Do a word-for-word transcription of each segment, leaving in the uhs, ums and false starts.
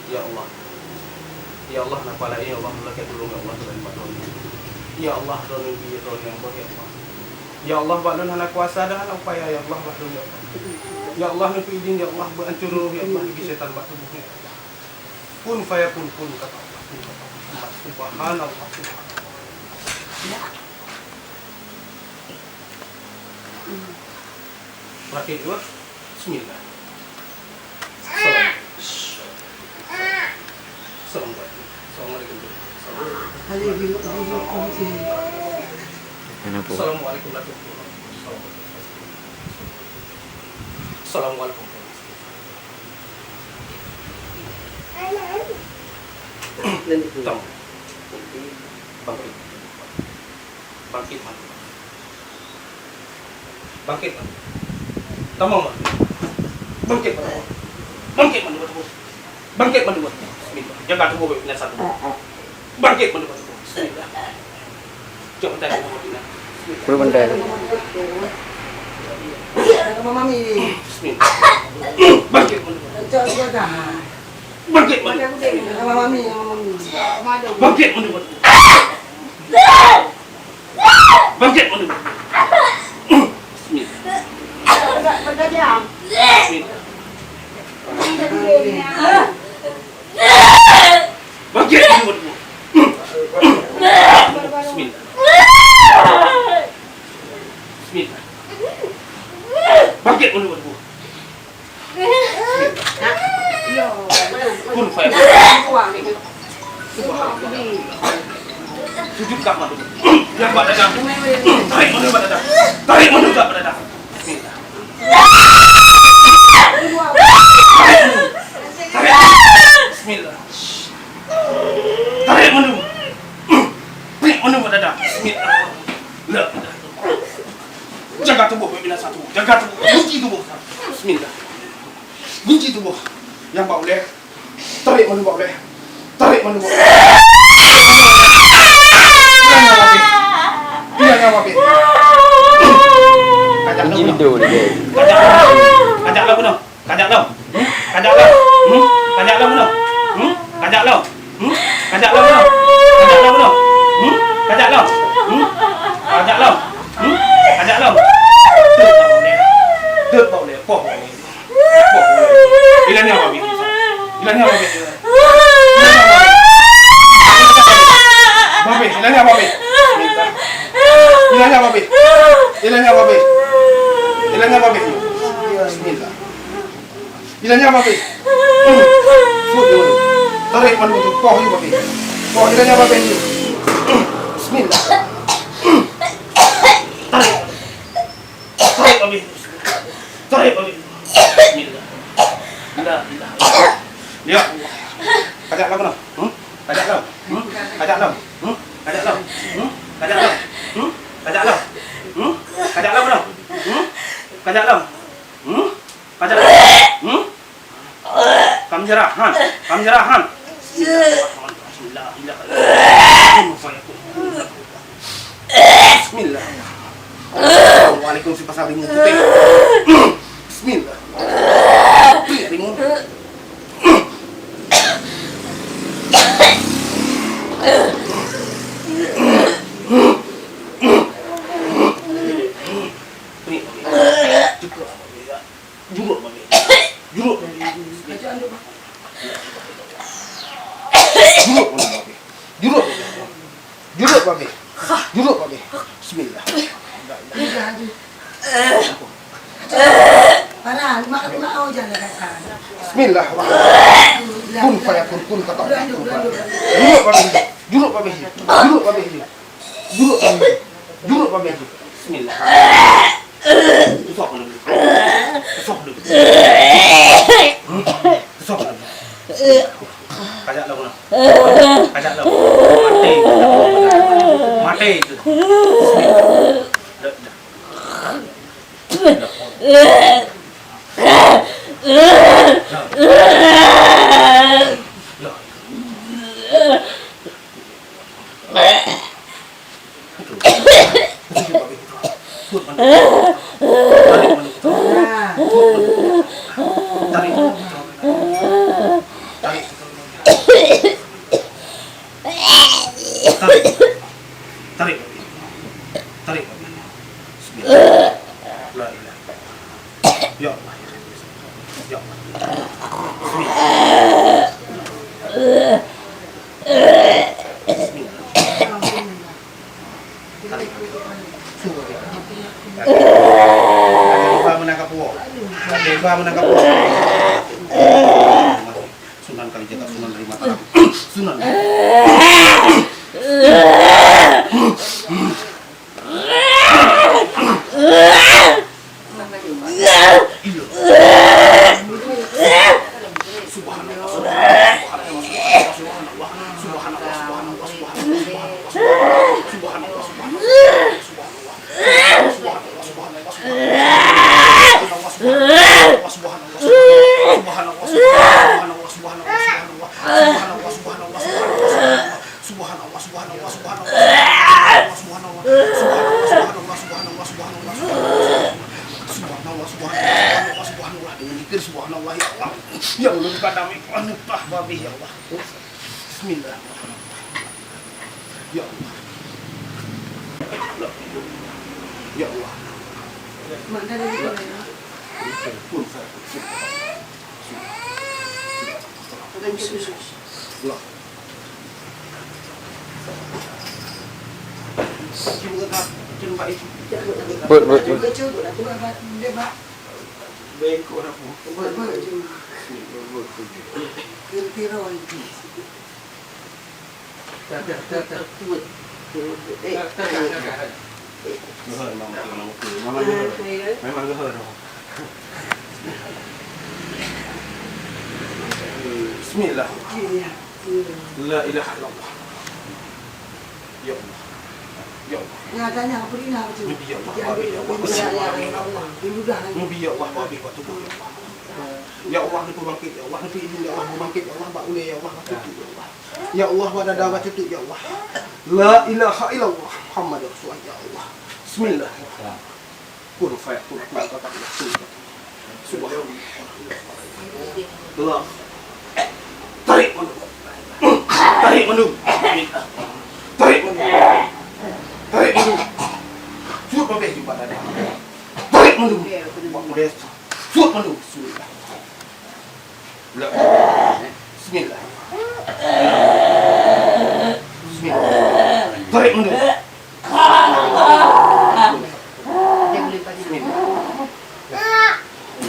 Ya Allah. Ya Allah, na peue laén, ya Allah, lakèe tulông, ya Allah, selain bak Droeneuh. Ya Allah, Droeneuh bri, ya Droeneuh nyang beuh, ya Allah. Ya Allah, bak lôn hana kuasa dan hana upaya, ya Allah, bak lôn, ya Allah. Ya Allah, neupeuidin, ya Allah, beuancô roh, ya Allah, di syaitan bak tuboh, ya Allah. Kun fayakun, kun, kata Allah, kun, kata Muhammad. Subhanallah, subhanallah. Rakit dua. Bismillah. Salam. Assalamualaikum. Assalamualaikum. Assalamualaikum. Assalamualaikum warahmatullahi wabarakatuh. Assalamualaikum. Assalamualaikum. Tam. Bangkit. Bangkit, bangkit. Bangkit, bangkit. Tamong, bangkit. Bangkit, bangkit. Bangkit, bangkit. Bangkit, bangkit. Bismillah. Jaga tuboh, bina satu. Bangkit, bangkit. Bismillah. Cok bantai, bangkit. Bismillah. Puluh bantai. Bismillah. Bangkit, bangkit. Bangkit, bangkit. Bangkit, bangkit. Bangkit, bangkit. Bismillah. Bismillah. Bangkit, bangkit. Bismillah. Bismillah. Bangkit, bangkit. Kun fayakun. Subhanallah. Sujud kat mana? Yang bak dada. Tarik mana bak dada? Tarik mana bak dada? Bismillah. Tarik. Bismillah. Tarik mana? Tarik mana bak dada? Bismillah. La ilaha illallah. Jaga tuboh, bina satu. Jaga tuboh. Kunci tuboh. Bismillah. Kunci tuboh. Yang bak ulèe. Tarik mana bak ulèe. Tarik mana bak ulèe. Ilèe nyawa abéh. Ilèe nyawa abéh. Kajak lah. Kunci pintu dia. Kajak lah. Kajak lah, bunoe. Kajak lom. Hmm? Kajak lom. Hmm? Kajak lom bunoe. Hmm? Kajak lom. Hmm? Kajak lom bunoe. Kajak lom bunoe. Hmm? Kajak lom. Hmm? Kajak lom. Hmm? Kajak lom. Deuek bak ulèe. Deuek bak ulèe. Poh bak ulèe. Poh bak ulèe. Ilèe nyawa abéh. Ilèe nyawa abéh. Babéh, ilèe nyawa abéh. Ilèe nyawa abéh. Ilèe nyawa abéh. Ilèe nyawa abéh. Bismillah. Ilèe nyawa abéh. Hmm. Fot dulu. Tarik mandum tu. Poh yue babéh. Poh, ilèe nyawa abéh. Hmm. Bismillah. Tarik. Tarik babéh. Tarik babéh. Bismillah. La ilaha illallah. Ya Allah. Kajak lom keunoe. Hmm? Kajak lom. Hmm? Kajak lom. Hmm? Kajak lom. Hmm? Kajak lom. Hmm? Kajak lom. Hmm? Kajak lom keunoe. Hmm? Kajak lom. Hmm? Kajak lom. Hmm? Ka meujarah, han. Ka meujarah, han. Bismillahirrahmanirrahim. La ilaha illallah. Kun fayakun. Bismillah. Assalamualaikum, si pasang rimueng putéh. Bismillah. Bri rimueng. Bri. Jurok babéh. Jurok babéh. Jurok babéh. Jurok babéh. Jurok babéh. Jurok babéh. Bismillah. Bismillahirrahmanirrahim. Kun fayakun, kun kata. Jurok babéh. Jurok babéh. Jurok babéh. Jurok babéh. Jurok babéh. Bismillah. Susah keunoe. Susah keunoe. Susah keunoe. Kajak lom keunoe. Kajak lom. Maté. Maté. Bismillah. Dah, dah. Sunan dari Mataram. Sunan. Subhanallah, subhanallah, subhanallah, subhanallah, subhanallah, subhanallah, subhanallah, subhanallah, subhanallah. Subhanallah, subhanallah, subhanallah, subhanallah. Subhanallah, subhanallah, subhanallah, subhanallah, subhanallah. Subhanallah, subhanallah, subhanallah, subhanallah, subhanallah. Subhanallah, subhanallah, subhanallah, subhanallah. Dengan zikir subhanallah, ya Allah. Ya Allah, kadang iklan lupa babi, ya Allah. Bismillah. Ya Allah. Ya Allah. Pun saya. Allah. Buat, buat, buat. Geuhôi memang betul, memang betul. Memang geuhôi. Memang geuhôi. Bismillah. La ilaha illallah. Ya Allah. Ya Allah. Nabi ya Allah, Nabi ya Allah, Nabi ya Allah. Nabi ya Allah, Nabi wa tubuh ya Allah. Ya Allah, neupubangkit ya Allah, neupeuidin ya Allah, bubangkit ya Allah, bak ulée ya Allah, bak tutuek ya Allah. Ya Allah, bak dada bak tutuek ya Allah. La ilaha illallah Muhammadur Rasulullah ya Allah. Bismillah. Kun fayakun, kun fayakun. Subhanallah. Tarik mandum. Tarik mandum. Tarik mandum. Tarik mandum. Suet babeh jumpa dada. Tarik mandum. Buat mudah. Suet mandum. Bismillah. Bismillah. Bismillah. Tarik mundur. Bismillah. Bismillah.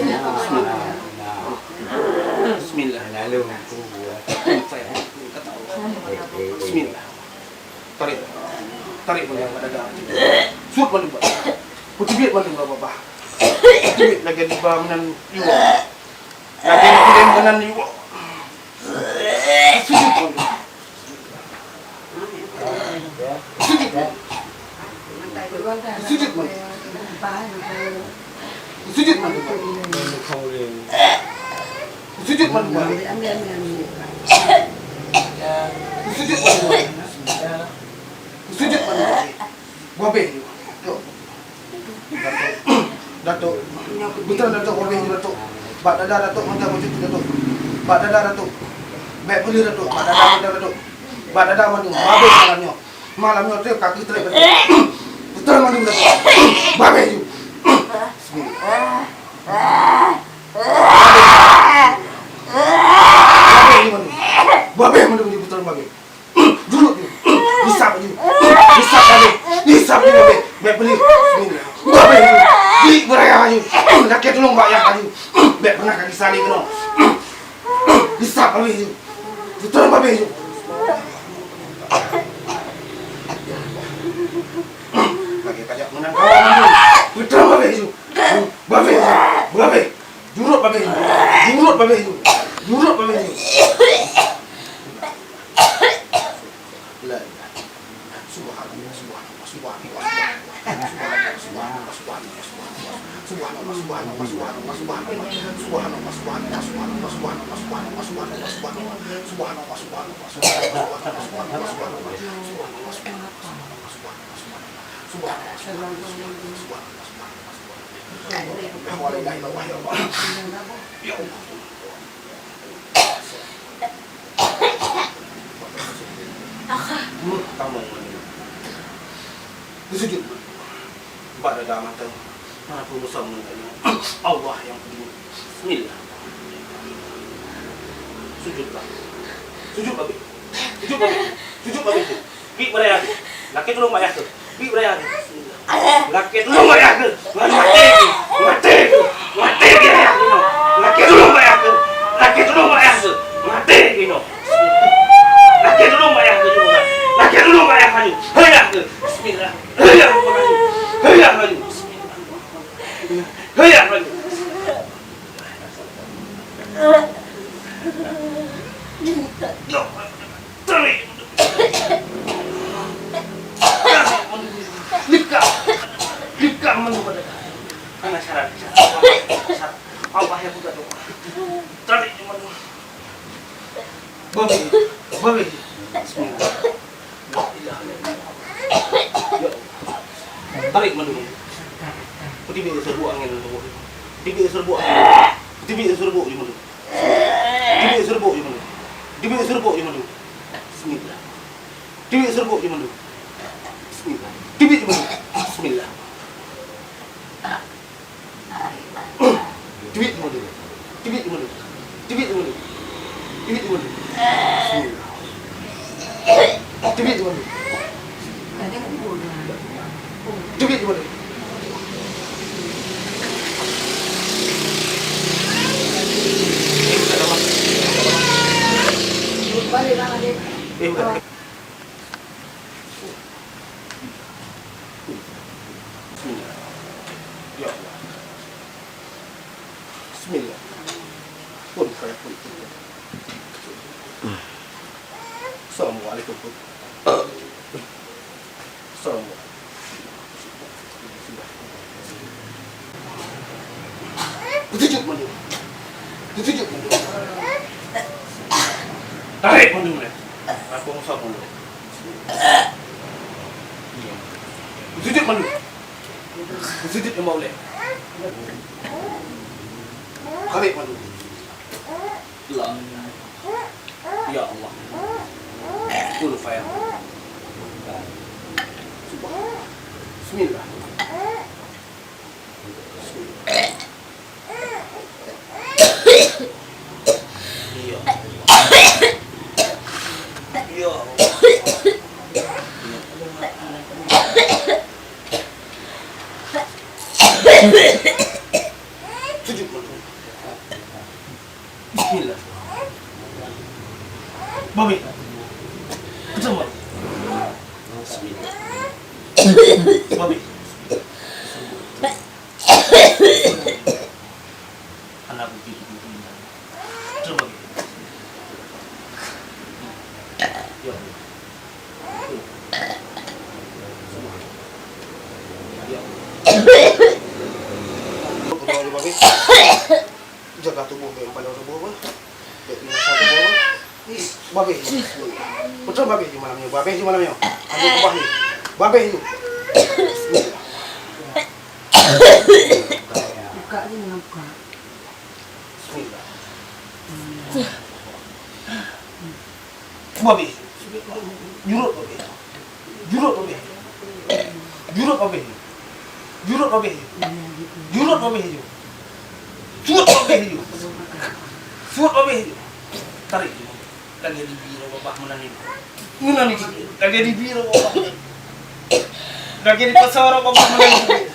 Bismillah. Bismillah. Tarik. Tarik mundur pada dah. Sut mundur. Putih biar mundur berapa bah. Putih lagi di bawah menan. Lagèe meunan iwoe. Sujud mandum. Sujud mandum. Sujud mandum. Sujud mandum. Sujud mandum. Sujud mandum. Sujud mandum. Babeh. Datuk. Datuk. Beutôi Datuk, babeh Datuk. Bak dada Datuk mantong bacut Datuk. Bak dada Datuk. Bèk peuleueh Datuk. Bak dada mantong Datuk. Bak dada mandum. Babeh malam nyoe. Malam nyoe trép kaki trép Datuk. Beutôi mandum Datuk. Babeh ju. Bismillah. Babeh mandum. Babeh mandum ju beutôi babeh. Jurut ju. Hisab ju. Hisab babeh. Hisab ju babeh. Bèk peuleueh. Bismillah. Babeh ju. Di beuraya ju. Lakèe tulông bak yah ju. Bèk peunah kaki saleh keunoe. Hisab babeh ju. Beutôi babeh ju. Lagèe kajak meunan kawan ju. Beutôi babeh ju. Babeh ju. Babeh. Jurut babeh ju. Jurut babeh ju. Jurut babeh ju. La ilaha. Subhanallah, subhanallah, subhanallah, subhanallah. Subhanallah, subhanallah, subhanallah. Subhanallah, subhanallah, subhanallah. Subhanallah, subhanallah, subhanallah. Subhanallah, subhanallah, subhanallah. Subhanallah, subhanallah, subhanallah. Subhanallah, subhanallah, subhanallah. Subhanallah, subhanallah, subhanallah. Subhanallah, subhanallah, subhanallah. Subhanallah, subhanallah, subhanallah. La ilaha illallah, ya Allah. Ya Allah. Meuh tamong mandum. Beusujut mandum. Bak dada mantong. Mana peue musang mandum nyoe? Allah nyang peudeueng. Bismillah. Sujut babeh. Sujut babeh. Sujut babeh. Sujut babeh. Bèk beuraya ju. Lakèe tulông bak yah keuh. Bèk beuraya ju. Lakèe tulông bak yah keuh. Maté keuh. Maté keuh. Maté keuh yah keuh. Lakèe tulông bak yah keuh. Lakèe tulông bak yah keuh. Maté keuh. Maté keuh. Tarék jih mandum. Babeh, babeh. Bismillah. La ilaha illallah. Ya Allah. Tarék mandum. Peutibék seureuboh angén. Peutibék seureuboh angén. Peutibék seureuboh jih mandum. Peutibék seureuboh jih mandum. Peutibék seureuboh jih mandum. Bismillah. Teubiet seureuboh jih mandum. Bismillah. Teubiet jih mandum. Bismillah. Teubiet jih mandum. Teubiet jih mandum. Teubiet jih mandum. Teubiet jih mandum. Bismillah. Teubiet jih mandum. Teubiet jih mandum. Eh, bukan. Bismillah. Ya Allah. Bismillah. Kun fayakun. Assalamualaikum. Assalamualaikum. Beutujut mandum. Beutujut mandum. Tarék mandum lé. Aku usah mandum. Beutujut mandum. Beutujut mandum lé. Tarék mandum. La. Ya Allah. Kun fayakun. Bismillah. Ya Allah. Ya Allah. Sujud mandum. Bismillah. Babeh. Betul, Babeh. Bismillah. Babeh. Anak bukit. Betul, Babeh. Ya Allah. Ya Allah. Betul, Babeh. Jaga tuboh, bèk paleng tuboh, bah. Bèk binasa tuboh, bah. Babeh. Beutôi babeh jih malam nyoe. Babeh jih malam nyoe. Aduh, babeh jih. Babeh jih. Bismillah. Buka je, jangan buka. Bismillah. Babeh. Jurut babeh. Jurut babeh. Jurut babeh. Jurut babeh. Jurut babeh. Jurut babeh. Jurut babeh. Tarék. Lagèe dibi rot babah meunan nyoe. Meunan nyoe. Lagèe dibi rot babah. Lagèe dipaksa rot babah meunan nyoe.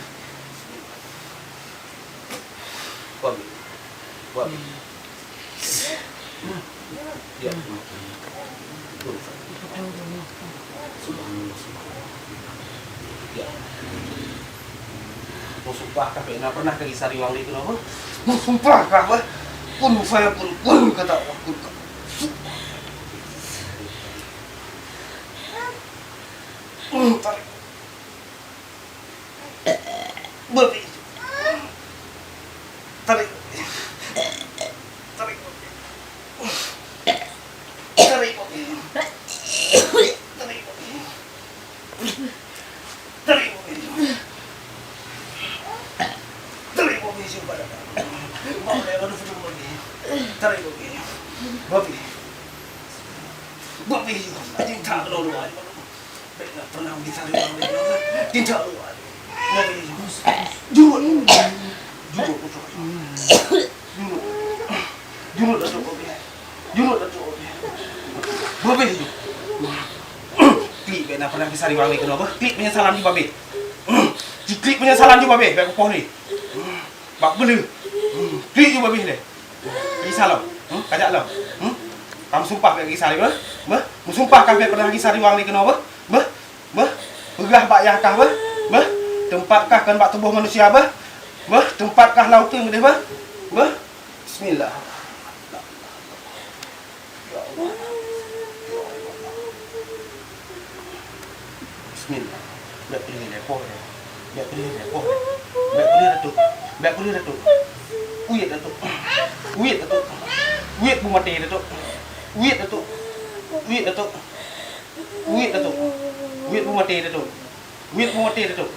Babeh. Babeh. Ya. Subhanallah, subhanallah. Ya. Meusumpah kah bèk na pernah kagisa riwang lé keunoe, bah? Meusumpah kah, bah? Kun fayakun, kun kata Allah, kun kata. Hmm, tarék. Babeh. Tarék. Tarék. Tarék. Tarék. Tarék. Tarék. Tarék. Tarék. Babeh. Babeh. Babeh. Bèk na pernah gisa riwang lé keunoe, bah. Tidak, Allah. Nabi. Jurut. Jurut, jurut. Jurut. Jurut, Datuk, babeh. Jurut, Datuk, babeh. Babeh. Klik, bèk na pernah gisa riwang lé keunoe, bah. Klik penyesalan di babeh. Klik penyesalan di babeh, bèk kupoh lé. Bak beuleuh. Klik ju babeh lé. Gisa lom. Hmm? Kajak lom. Hmm? Kamu sumpah bèk gisa lé, beuh? Beuh? Meusumpah kah bèk pernah gisa riwang lé keunoe, beuh? Beuh? Beuh? Peugah bak yah kah, beuh? Beuh? Teumpat kah kon bak tuboh manusia, beuh? Beuh? Teumpat kah lam uteuen keudeh, beuh? Beuh? Bismillah. Ya Allah. Ya Allah. Bismillah. Bèk peudeh lé, poh lé. Bèk peudeh lé, poh lé. Bèk peudeh, Datuk. Bèk peudeh, Datuk. Uyèt, Datuk. Uyèt, Datuk. Weuet beumaté, Datuk. Weuet, Datuk. Weuet, Datuk. Weuet, Datuk. Weuet beumaté, Datuk. Weuet beumaté, Datuk.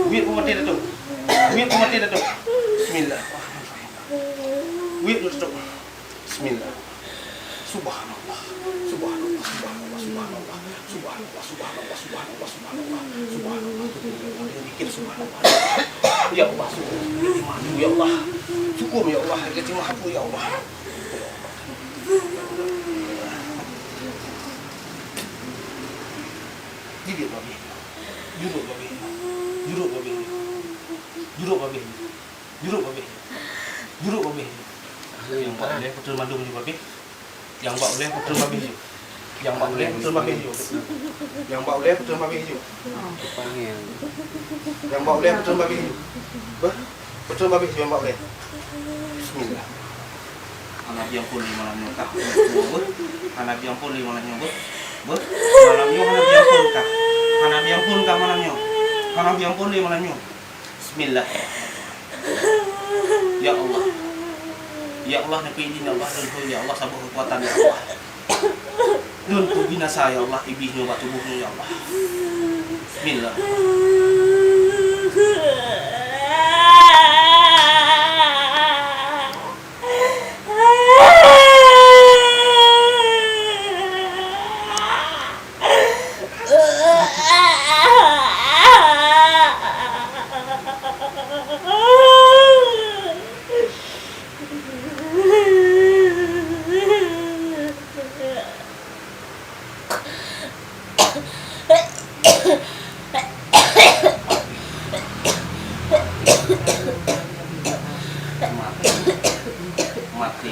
Weuet beumaté, Datuk. Weuet beumaté, Datuk. Bismillah. Weuet, Datuk. Bismillah. Subhanallah. Subhanallah. Subhanallah. Subhanallah. Subhanallah. Subhanallah. Subhanallah. Subhanallah. Subhanallah. Subhanallah. Dia mikir subhanallah. Ya Allah, subhanallah. Ya Allah. Syukur, ya Allah. Dia terima aku, ya Allah. Jurut babeh. Jurut babeh. Jurut babeh. Jurut babeh. Jurut babeh. Jurut babeh. Nyang bak ulèe peutrön mandum nyoe babeh. Nyang bak ulèe peutrön babeh nyoe. Nyang bak ulèe peutrön babeh nyoe. Nyang bak ulèe peutrön babeh nyoe. Nyang bak ulèe peutrön babeh nyoe. Beuh. Peutrön babeh nyoe nyang bak ulèe. Bismillah. Hana biang phôn lé malam nyoe kah. Beuh. Hana biang phôn lé malam nyoe, beuh. Beuh. Malam nyoe hana biang phôn kah. Hana biang phôn kah malam nyoe. Hana biang phôn lé malam nyoe. Bismillah. Ya Allah. Ya Allah, neupeuidin ya Allah, lôn hôi ya Allah, saboh keukuatan ya Allah. Lôn peubinasa ya Allah, iblih nyoe bak tuboh nyoe ya Allah. Bismillah. Mati.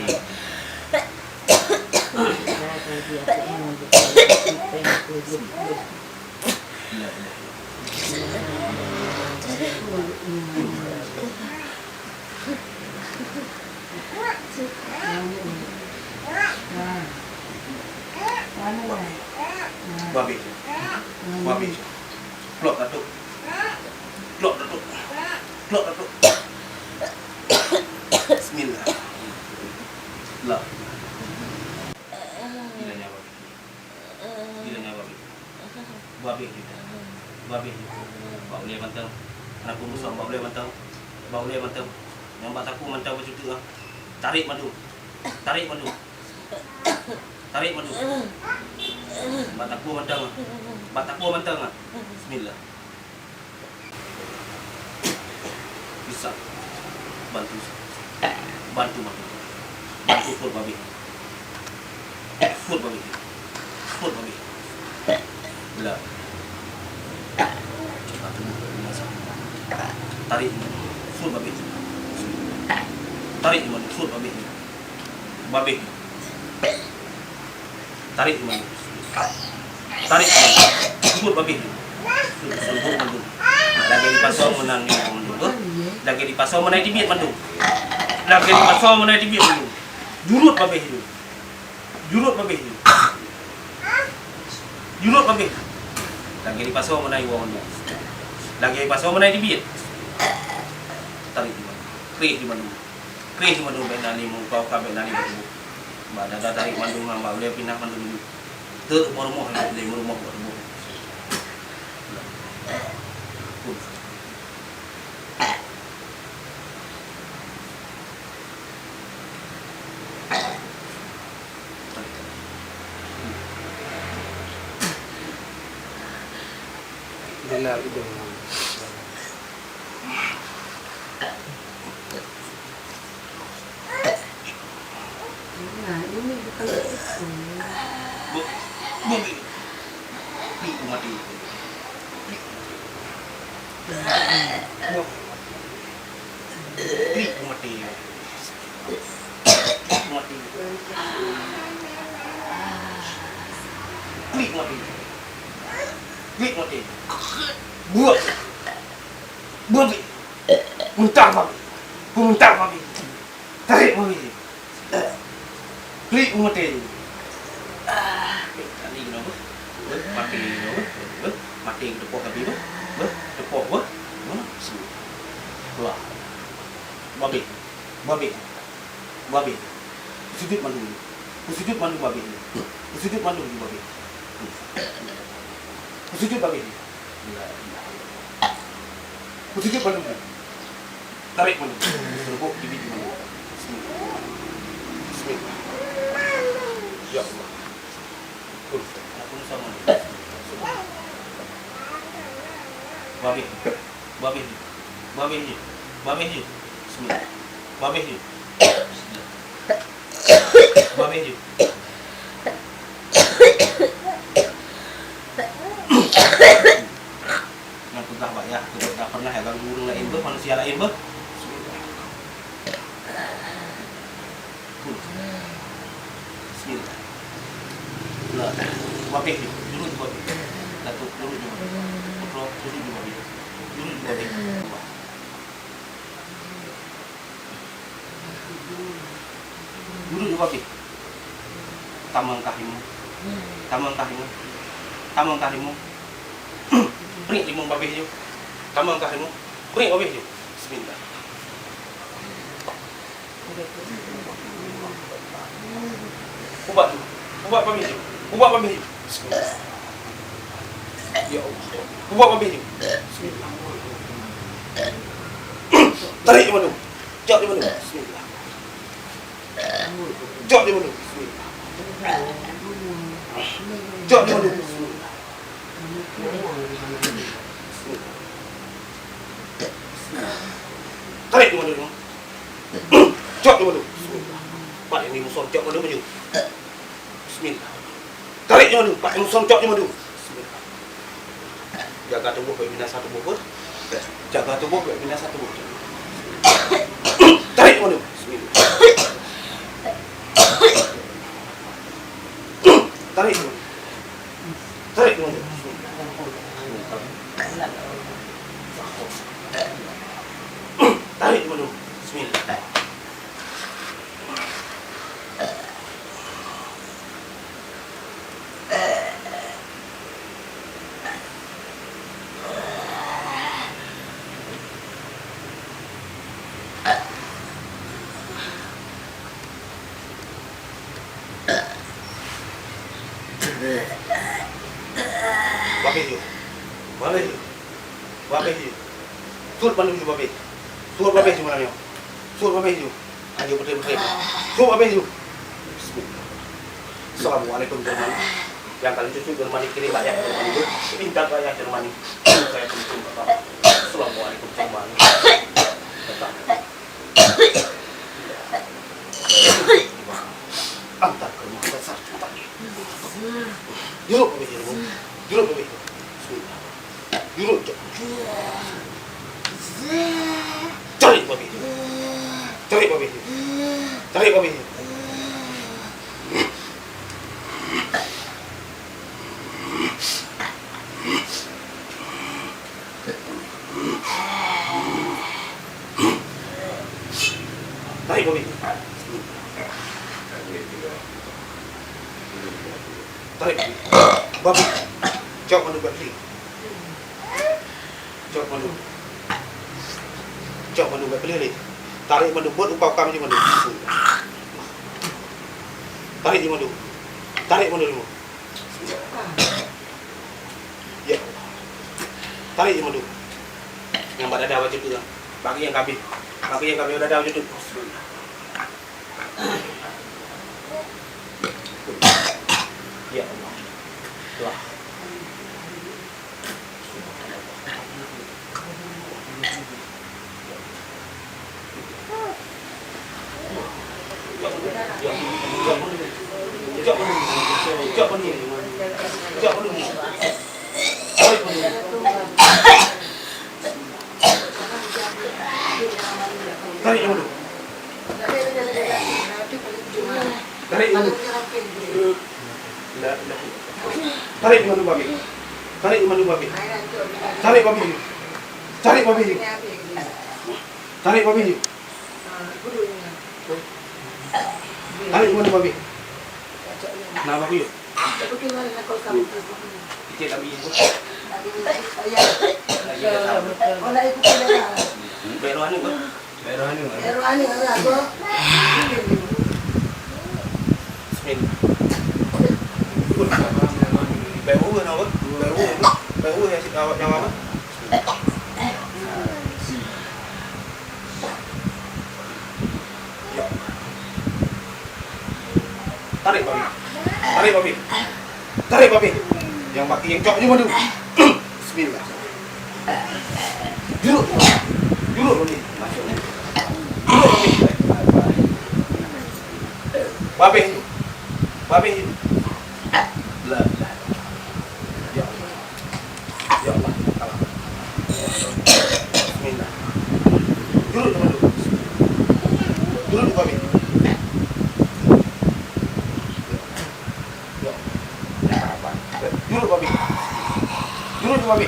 Babeh. Babeh. Plok, Datuk. Plok, Datuk. Plok, Datuk. Bismillah. Lah. Gila nyawa. Gila nyawa. Babeh juga. Babeh juga. Bak ulèe mantong. Aneuk peue musang bak ulèe mantong. Bak ulèe mantong. Nyang bak takue mantong beucutik ah. Tarek mandum. Tarek mandum. Tarek mandum. Bak takue mantong. Bak takue mantong ah. Bismillah. Bisa. Bantu. Bantu, bantu. Bantu phôn babeh. Phôn babeh. Phôn babeh. Lah. Tarek. Phôn babeh. Tarek, phôn babeh. Babeh. Tarek mandum. Tarek mandum. Jurut babeh nyoe. Jurut mandum. Lagèe dipasoe meunan nyoe mandum. Lagèe dipasoe meunan teubiet mandum. Lagèe dipasoe meunan teubiet mandum. Jurut babeh nyoe. Jurut babeh nyoe. Jurut babeh. Lagèe dipasoe meunan iwoe mandum. Lagèe dipasoe meunan teubiet. Tarek mandum. Kreh mandum. Kreh mandum bèk na lé muka, ka bèk na lé batu. Bak dada tarek mandum, bak ulèe pinah mandum. Teuk peurumoh lé, lé peurumoh bak tuboh. Bela idong. Nah, ini bukan begitu. Bu-, bu-, bu-, mati. Bu-, bu-, mati. Bu-, mati. Bu-, mati. Buat. Buat. Muntah babi. Muntah babi. Tarek babi. Klik mati. Ah, tadi kena apa? Mati kena apa? Mati ke tepok babi apa? Tepok apa? Keluar. Babi. Babi. Babi. Sujud mandum. Sujud mandum babeh. Sujud mandum babeh. Sujud babeh. Sujud mandum. Tarék mandum. Seureuboh kibit mandum. Bismillah. Bismillah. Ya Allah. Babeh. Babeh jih. Babeh jih. Babeh jih. Bismillah. Babeh jih. Bismillah. Babeh jih. Nyang peugah bak yah, dak pernah ya ganggu ureueng laén beuh, manusia laén beuh. Bismillah. Bismillah. Lah, babeh jih, jurut jih babeh. Datuk, jurut jih babeh. Putroe, jurut jih babeh. Jurut jih babeh. Jurut jih babeh. Tamong kah limong. Tamong kah limong. Tamong kah limong. Priek limong babeh jih. Tamong kah limong. Priek babeh jih. Bismillah. Ubat, ubat babeh jih. Ubat babeh jih. Bismillah. Ya Allah. Ubat babeh jih. Bismillah. Tarék jih mandum. Jok jih mandum. Bismillah. Jok jih mandum. Bismillah. Jok jih mandum. Bismillah. Tarék jih mandum. Cok jih mandum. Bismillah. Pat nyang muson cok mandum jih. Bismillah. Tarék jih mandum. Pat nyang muson cok jih mandum. Bismillah. Jaga tuboh bèk binasa tuboh pun. Jaga tuboh bèk binasa tuboh. Tarék jih mandum. Bismillah. Tarék jih mandum. Tarék jih mandum. Tarék jih mandum. Bismillah. Babeh jih. Babeh jih. Babeh jih. Suet mandum jih babeh. Suet babeh jih malam nyoe. Suet babeh jih. Ayo beutôi-beutôi. Suet babeh jih. Bismillah. Assalamualaikum Jerman. Nyang ka lheueh cucu Jerman kirim bak yah Jerman. Pinta bak yah Jerman. Saya tuntun Bapak. Assalamualaikum Jerman. Tetap. Antar ke rumah besar tadi. Jurut babeh jih. Jurut babeh jih. Bismillah. Jurut jih. Cari babeh jih. Cari babeh jih. Cari babeh jih. Tarék babeh. Tarék babeh. Cok mandum bak kiri. Cok mandum. Cok mandum bak kiri. Tarék mandum, buet uka-uka jih mandum. Tarék jih mandum. Tarék mandum. Ya Allah. Tarék jih mandum. Nyang bak dada bak jeuet tu. Bagi nyang kabeh. Bagi nyang kabeh dada bak jeuet tu. Ya Allah. Lah. Tarék jih mandum. Tarék jih mandum. Tarék jih mandum babeh. Tarék jih mandum babeh. Tarék babeh jih. Tarék babeh jih. Tarék babeh jih. Tarék jih mandum babeh. Nah, babeh jih. Icet kami jih. Bèk rohani, Bang. Bèk rohani, Bang. Bismillah. Bèk ureueng, bèk ureueng, bèk ureueng, bèk ureueng nyang sit awak nyawa mah. Ya. Tarék, Babi. Tarék, Babi. Tarék, Babi. Nyang bak, nyang cok nyoe madu. Bismillah. Juruk. Juruk, Babi. Juruk, Babi. Babeh nyoe. Babeh nyoe. La ilaha illallah. Ya Allah. Ya Allah. Bismillah. Juruk nyoe madu. Juruk nyoe, Babi. Ya. Juruk, Babi. Juruk nyoe, Babi.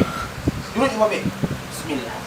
Juruk nyoe, Babi. Bismillah.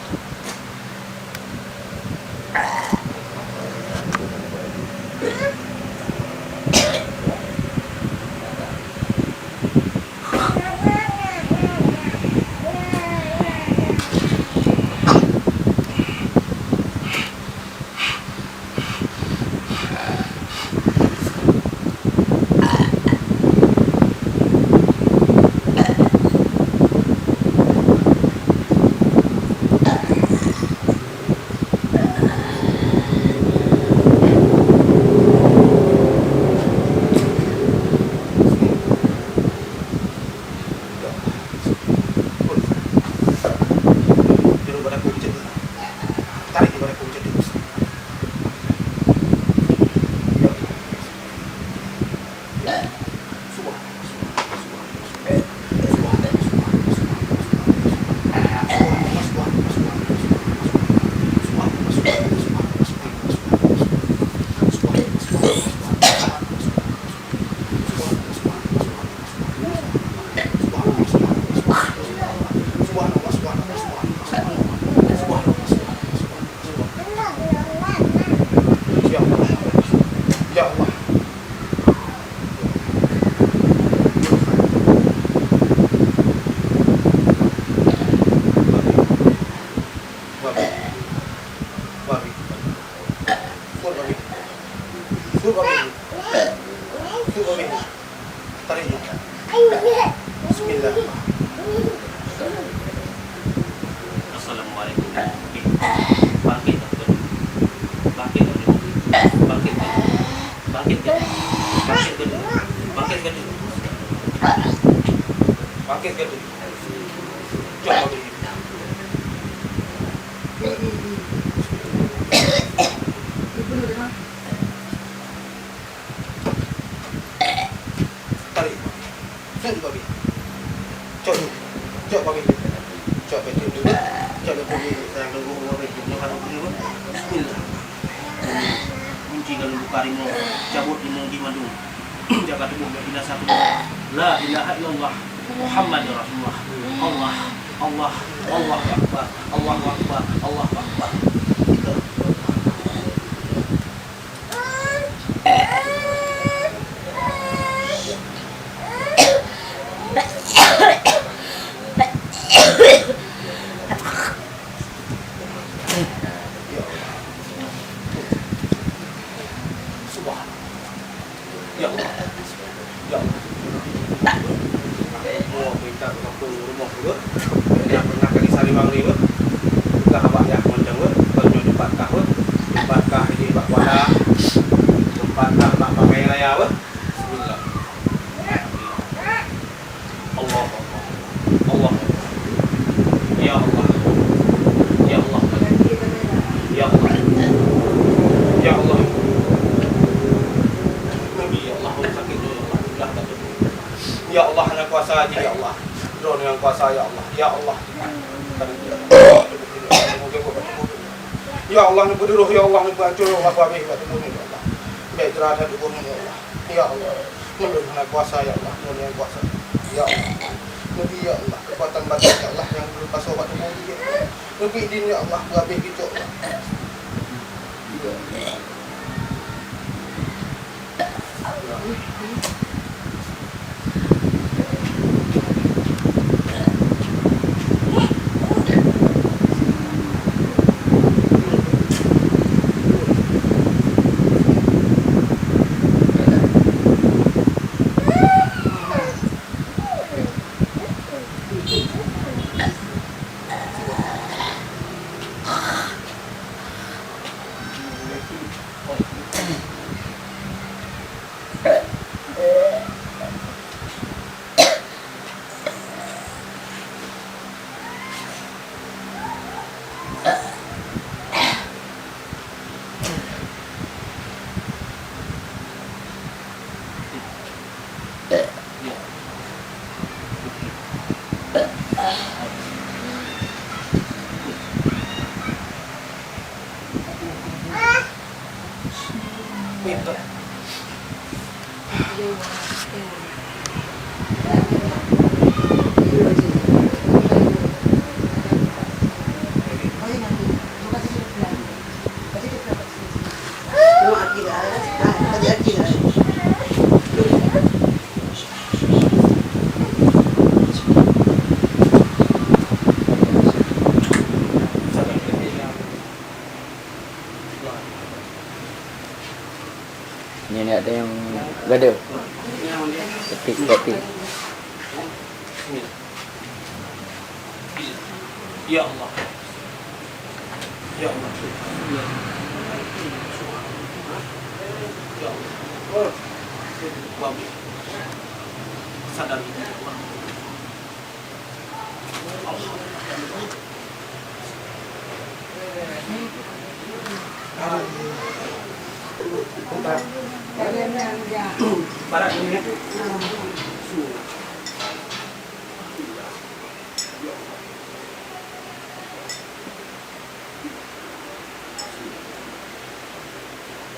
Juruk bak daku macam tu. Tarék bak daku macam tu. Ya Allah. Ya Allah. Babi. Babi. Babi. Babi. Babi. Babi. Tarék. Bismillah. Assalamualaikum. Bangkit, bangkit. Bangkit, bangkit. Bangkit, bangkit. Bangkit, bangkit. Bangkit, bangkit. Bangkit, bangkit. Jom, bangkit. Tarék. Cok, Babi. Cok. Cok, Babi. Cok, Babi. Cok, Babi. Sayang, tunggu, Babi. Nyoe kan dulu. Bismillah. Kunci dalam buka rimong. Cabut rimong di mandum. Jaga tubuh, jaga binasa tubuh. La ilaha illallah. Muhammadur Rasulullah. Allah. Allah. Allahu Akbar. Allahu Akbar. Allahu Akbar. Subhanallah. Ya Allah. Ya Allah. Rumoh, minta ke kampung rumoh tu, ya, pernah kali sari bang ni, bukan abah ya, macam tu, kalau nyoe tempat kah, tempat kah di bak kuala, tempat kah bak pakai raya, Bismillah. Allah, Allah, Allah. Ya Allah. Ya Allah. Ya Allah. Ya Allah. Nabi, ya Allah, sakit, ya Allah. Ya Allah, hana kuasa aja, ya Allah. Droe dengan kuasa, ya Allah. Ya Allah. Ya Allah, neubeuduroh, ya Allah, neubeuancor, ya Allah, habéh bak tuboh nyoe, ya Allah. Bèk jeurata tuboh nyoe, ya Allah. Ya Allah, meulôn hana kuasa, ya Allah, meulôn hana kuasa. Ya Allah, neubri, ya Allah, keukuatan batin, ya Allah, nyang geupeupasoe bak tuboh nyoe, ya Allah. Neubri idin, ya Allah, beuhabéh geucok, ya Allah. Ya Allah. Ni ada yang gaduh. Tapi, tapi. Ya Allah. Ya Allah. Ya Allah. Sadar.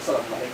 Assalamualaikum.